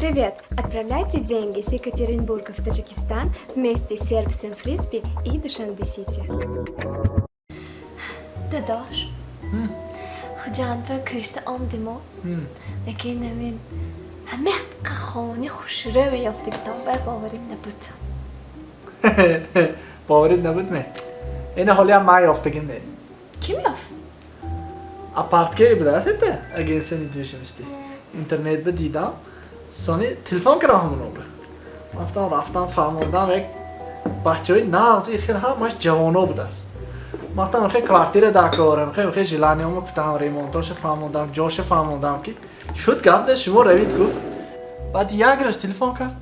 Привет! Отправляйте деньги с Екатеринбурга в Таджикистан вместе с сервисом Фрисби и Душанбе Сити. Дадош, Хуҷанд ба кӯшта омдиму, лекин амин ҳамеқа хони хушрӯ меёфтигитон ба боварим набуд. Боварит набуд ме? Ина ҳолиам ман ёфтагим не. Ким ёфт? Апартке будааст это агентство недвижимости. Интернет ба дидам, сони телефон кардам ҳамоно ба. Рафтам, рафтам, фаҳмондам, як бачаҳои нағзи хел, ҳамаш ҷавоно будааст. Ман гуфтам, хе квартира дакорам, хе хе желаниёмо гуфтам, ремонтоша фаҳмондам, ҷоша фаҳмондам, ки шуд, гап нест, шумо равид, гуфт. Баъд як рӯз телефон кард.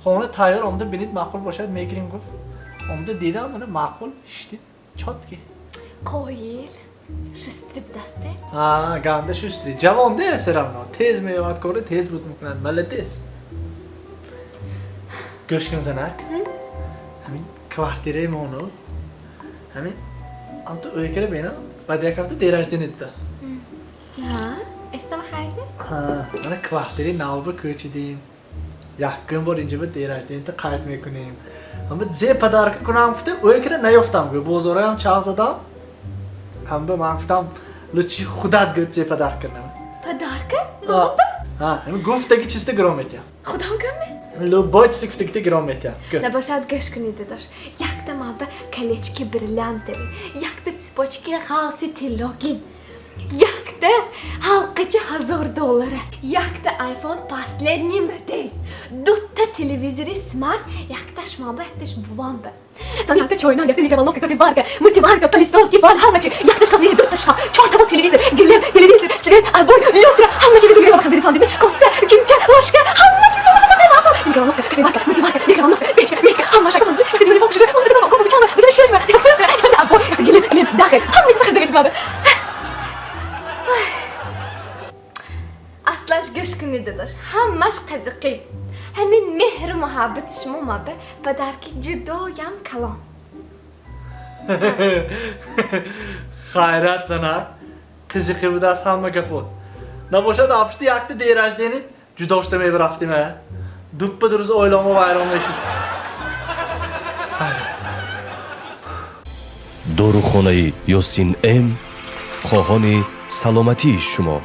Хона тайёр, омда бинед, маъқул бошад, мегирем, гуфт. Омда дидам, мана маъқул, шиштим, чётко. Қоил, шустрый будасте? А, ганда шустрый. Ҷавон де всё равно. Тез меёвад, кори тез буд мекунад. Молодец. Гӯш кун, занак. Ҳамин квартираи мону ҳамин ҳамту ӯй кара бинам, баъд як ҳафта день рождения будааст. Ҳа, эстама хайр? Ҳа, мана квартираи навба кӯчидим. Якум бор инҷа ба день рождения қайд мекунем. Ҳама зе подарка кунам гуфта, ӯй кара наёфтам, гӯ. Бозораям чағ задам. Ҳама ман гуфтам, лучше худат гӯ, зе подарка кунам. Подарка? Ҳа, ҳамин гуфтаги чизта гиром метиҳам. Худам каме? Любой чизе гуфтагита гиром метиҳам. Гӯ. Набошад, гӯш кунед, дадош. Якта маба колечки бриллиантовый, якта цепочки ғалси тиллогин, якта ҳалқачи 1000 доллара, якта айфон последний модель, дута телевизори смарт, якташ маба, якташ бувамба. Сони якта чойнак, якта микроволновка, кофеварка, мультиварка, пылесос, Тефаль, ҳама чи, якта шкаф, не, дута шкаф, чорта бо телевизор, гилем, телевизор, свет, обой, люстра, ҳама чи, коса, чимча, ложка, ҳама чи, микроволновка, кофеварка, мультиварка, микроволновка, печка, мечка, ҳама шак, обой, якта гилем, гилем, дахел, ҳама чи сахар баба. Аслаш, гӯш кунед, дадош, ҳамаш қизиқӣ. Ҳамин меҳру муҳаббати шумо маба подарки ҷудоям калон. Хайрат, занак. Қизиқӣ будааст ҳама гапот. Набошад, апшти якта день рождения ҷудошта мебарафтим, а. Дуппа дурӯз оиламо вайрон мешуд. Хайрат. Дорухонаи Ёсин М хоҳони саломатии шумо.